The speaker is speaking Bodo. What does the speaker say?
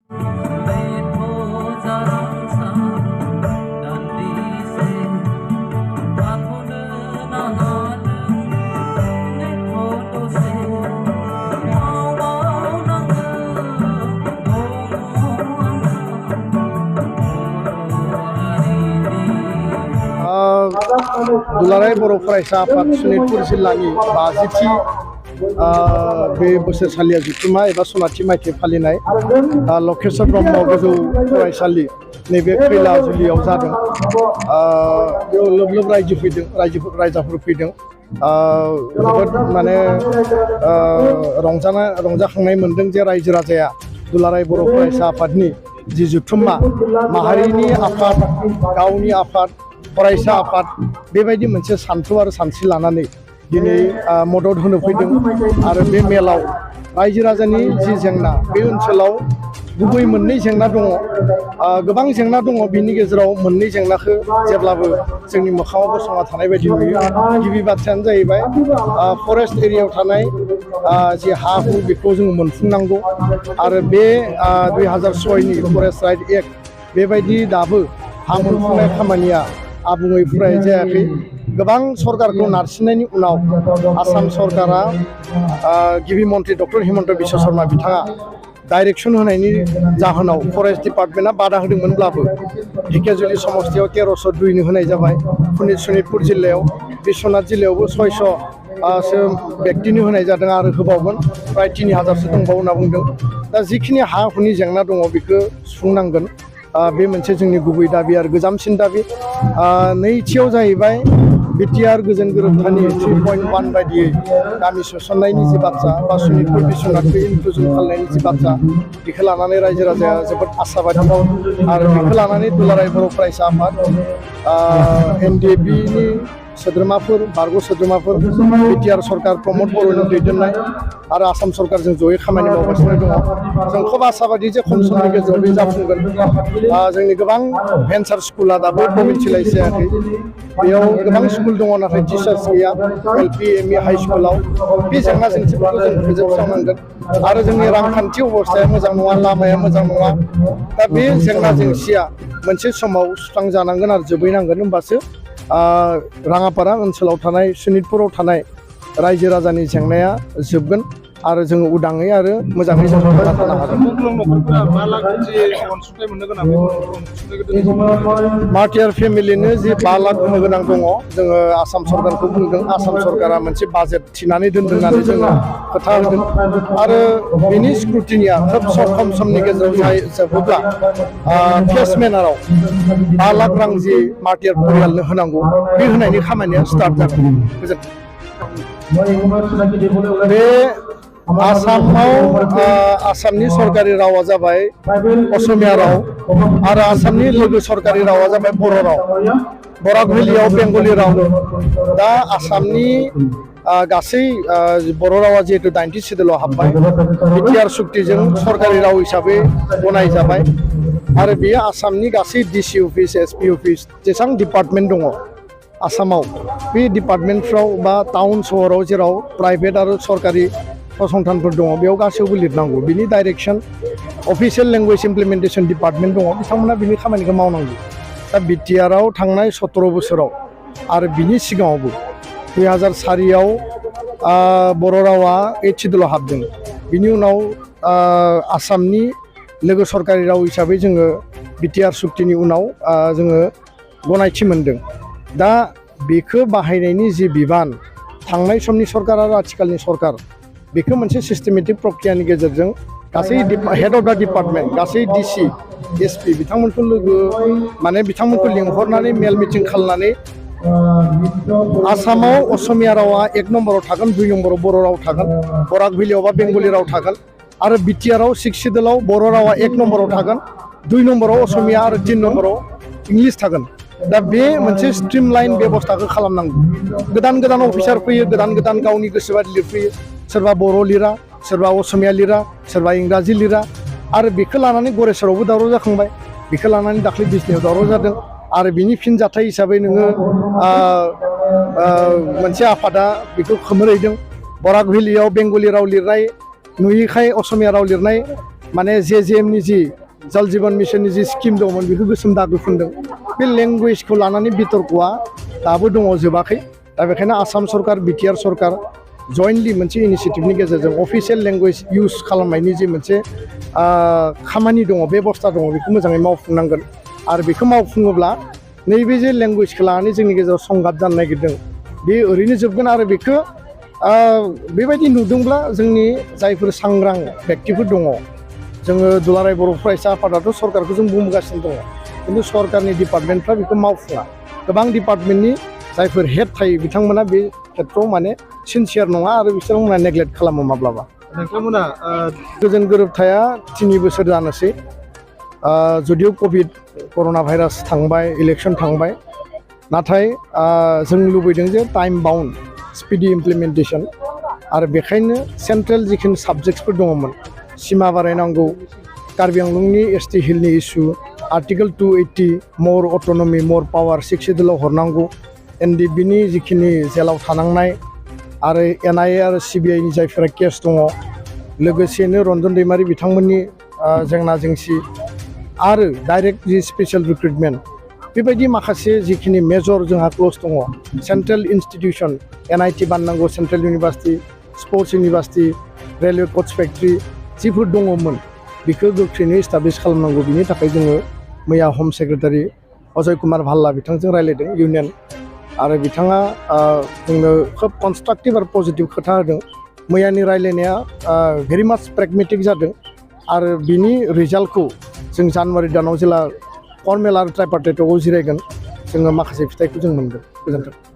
दुलाराय बर' फरायसा आफाद सनितपुर जिल्लानि 50थि बे बोसोरसालिया जुथुमा एबा सनाथि मायथाइ फालिनाय लकेश्वर ब्रह्म गोजौ फरायसालि नैबे खैलाजुलियाव जादों। बेयाव लोब लोब रायजोफोर फैदों। जोबोद माने रंजाखांनाय मोनदों जे रायजो राजाया दुलाराय बर' फरायसा आफादनि जि जुथुमा माहारिनि आफाद गावनि आफाद फरायसा आफाद बेबायदि मोनसे सान्थौ आरो सानस्रि लानानै दिनै मदद होनो फैदों। आरो बे मेलाव रायजो राजानि जि जेंना बे ओनसोलाव गुबै मोननै जेंना दङ। गोबां जेंना दङ, बिनि गेजेराव मोननै जेंनाखौ जेब्लाबो जोंनि मोखाङाव गसंना थानाय बायदि नुयो। गिबि बाथ्रायानो जाहैबाय फरेस्ट एरियायाव थानाय जि हा हु बेखौ जों मोनफुंनांगौ। आरो बे 2006नि फरेस्ट राइट एक्ट बेबायदि दाबो हा मोनफुंनाय खामानिया आबुङै फुराय जायाखै। गोबां सरकारखौ नारसिननायनि उनाव आसाम सरकारा गिबि मन्त्रि डक्टर हिमन्त बिश्व शर्मा बिथाङा डाइरेक्सन होनायनि जाहोनाव फरेस्ट डिपार्टमेन्टआ बादा होदोंमोनब्लाबो ढेकियाजुलि समस्तियाव 1302 होनाय जाबाय। सनितपुर जिल्लायाव बिश्वनाथ जिल्लायावबो 600 व्यक्तिनो होनाय जादों आरो होबावगोन प्राय 3000सो दंबावो होनना बुंदों। दा जिखिनि हा हुनि जेंना दङ बेखौ सुफुंनांगोन। बे मोनसे जोंनि गुबै दाबि आरो गोजामसिन दाबि। नैथियाव जाहैबाय बिटिआर गोजोन गोरोबथानि 3.1 बायदियै गामि सोसननायनि जि बाथ्रा बा सनितपुर बिश्वनाथखौ इनक्लुजन खालामनायनि जि बाथ्रा बेखौ लानानै रायजो राजाया जोबोद आसाबादि। आरो बेखौ लानानै दुलाराय बर' फरायसा आफाद NDFBनि सोद्रोमाफोर बारग' सोद्रोमाफोर बिटिआर सरकार प्रमद बर'नि दैदेननाय आरो आसाम सरकारजों जयै खामानि मावगासिनो दङ। जों खोब आसाबादि जे खम समनि गेजेराव बे जाफुंगोन। जोंनि गोबां भेन्सार स्कुला दाबो प्रभिन्सियेलाइज जायाखै। बेयाव गोबां स्कुल दङ नाथाय टिचार्स गैया। LP ME हाइ स्कुलाव बे जेंना जेंसिफोरखौ जों फोजोबस्रांनांगोन। आरो जोंनि रांखान्थि अबस्थाया मोजां नङा, लामाया मोजां नङा। दा बे जेंना जेंसिया मोनसे समाव सुस्रांजानांगोन आरो जोबहैनांगोन। होमबासो राङापारा ओनसोलाव थानाय सनितपुराव थानाय रायजो राजानि जेंनाया जोबगोन आरो जोङो उदाङै आरो मोजाङै जों थांना थानो हागोन। मार्टियार फेमिलिनो जि 5 लाख होनो गोनां दङ, जोङो आसाम सरकारखौ बुंदों। आसाम सरकारा मोनसे बाजेट थिनानै दोनदों होननानै जोङो खोथा होदों। आरो बेनि स्क्रुटिनिया खोब खम समनि गेजेराव जोबोब्ला फेस मेनाराव 5 लाख रां जि मार्टियार परियालनो होनांगौ बे होनायनि खामानिया स्टार्ट जागोन। बे आसामाव आसामनि सरकारि रावा जाबाय असमिया राव आरो आसामनि लोगो सरकारि रावा जाबाय बर' राव। बराक भेलियाव बेंगलि राव। दा आसामनि गासै बर' रावा जिहेतु 90 सिडुलाव हाबबाय, बिटिआर सुक्तिजों सरकारि राव हिसाबै गनायजाबाय। आरो बेयो आसामनि गासै DC अफिस SP अफिस जेसेबां डिपार्टमेन्ट दङ आसामाव बे डिपार्टमेन्टफ्राव बा टाउन सहराव जेराव प्राइभेट आरो सरकारि फसंथानफोर दङ बेयाव गासैयावबो लिरनांगौ। बिनि direction official language implementation department दङ, बिथांमोना बिनि खामानिखौ मावनांगौ। दा बिटिआराव थांनाय 17 बोसोराव आरो बिनि सिगाङावबो 2004आव बर' रावा 8 सिडुलाव हाबदों। बिनि उनाव आसामनि लोगो सरकारि राव हिसाबै जोङो बिटिआर सुक्तिनि उनाव जोङो गनायथि मोनदों। दा बेखौ बाहायनायनि जि बिबान थांनाय समनि सरकार आरो आथिखालनि सरकार बेखौ मोनसे सिस्टेमेटिक प्रक्रियानि गेजेरजों गासै हेड अफ द डिपार्टमेन्ट गासै DC SP बिथांमोनखौ बिथांमोनखौ लिंहरनानै मेल मिटिं खालामनानै आसामाव असमिया रावा 1 नम्बराव थागोन, 2 नम्बराव बर' राव थागोन, बराक भेलियाव बा बेंगलि राव थागोन। आरो बिटिआराव 6 सिडुलाव बर' रावा 1 नम्बराव थागोन, 2 नम्बराव असमिया आरो 3 नम्बराव इंलिस थागोन। दा बे मोनसे स्ट्रिम लाइन बेबस्थाखौ खालामनांगौ। गोदान गोदान अफिसार फैयो, गोदान गोदान गावनि गोसोबादि लिरफैयो। सोरबा बर' लिरा, सोरबा असमिया लिरा, सोरबा इंराजि लिरा। आरो बेखौ लानानै गरेस्वरावबो दावराव जाखांबाय, बेखौ लानानै दाख्लै बिजनियाव दावराव जादों। आरो बिनि फिनजाथाय हिसाबै नोङो मोनसे आफादा बेखौ खोमोरहैदों। बराक भेलियाव बेंगलि राव लिरनाय नुयैखाय असमिया राव लिरनाय माने जेएमनि जि जल जीवन मिशननि जि स्किम दंमोन बेखौ गोसोम दागो फुनदों बे लेंगुवेजखौ लानानै बितर्कआ दाबो दङ जोबाखै दा बेखायनो आसाम सरकार बिटिआर सरकार जयेन्टलि मोनसे इनिशिएटिभनि गेजेरजों अफिसियेल लेंगुवेज इउज खालामनायनि जे मोनसे खामानि दङ बेबस्था दङ बेखौ मोजाङै मावफुंनांगोन आरो बेखौ मावफुङोब्ला नैबे जे लेंगुवेजखौ लानानै जोंनि गेजेराव संघात जानो नागिरदों बे ओरैनो जोबगोन आरो बेखौ बेबायदि नुदोंब्ला जोंनि जायफोर सांग्रां बेक्तिफोर दङ जोङो दुलाराय बर' फरायसा आफादाथ' सरकारखौ जों बुंगासिनो दङ खिन्थु सरकारनि डिपार्टमेन्टफ्रा बेखौ मावफुङा गोबां डिपार्टमेन्टनि जायफोर हेड थायो बिथांमोना बे खेत्रआव माने सिनसियार नङा आरो बिसोरमोना नेग्लेक्ट खालामो माब्लाबा नोंथांमोना गोजोन गोरोबथाया 3 बोसोर जानोसै जुदिও कभिड कर'ना भाइरास थांबाय इलेक्सन थांबाय नाथाय जों लुबैदों जे टाइम बाउन्ड स्पिडि इमप्लिमेन्टेसन आरो बेखायनो सेन्ट्रेल जिखिनि साबजेक्टसफोर दङमोन सिमा बारायनांगौ कार्बि आंलंनि एसटि हिलनि इस्यु आर्टिकल 280 मर अट'नमि मर पावार 6 सिडिउलाव हरनांगौ एनडिबिनि जिखिनि जेलाव थानांनाय आरो एनआइए आरो सिबिआइनि जायफोरा केस दङ लोगोसेनो रन्जन दैमारि बिथांमोननि जेंना जेंसि आरो डाइरेक्ट जि स्पेसियेल रिक्रुटमेन्ट बेबायदि माखासे जिखिनि मेजर जोंहा क्ल'ज दङ सेन्ट्रेल इन्स्टिटिउसन एनआइटि बानायनांगौ central university sports university railway कच फेक्ट्रि जिफोर दङमोन बेखौ गोख्रैनो इस्टाब्लिश खालामनांगौ बिनि थाखाय जोङो मैया हम सेक्रेटारि अजय कुमार भाल्ला बिथांजों रायज्लायदों इउनियन आरो बिथाङा जोंनो खोब कनस्ट्राक्टिभ आरो पजिटिभ खोथा होदों मैयानि रायज्लायनाया भेरि माच प्रेगमेटिक जादों आरो बिनि रिजाल्टखौ जों जानुवारि दानाव जेला फर्मेल आरो ट्राइपार्टाइटआव जिरायगोन जोङो माखासे फिथाइखौ जों मोनगोन गोजोन्थों।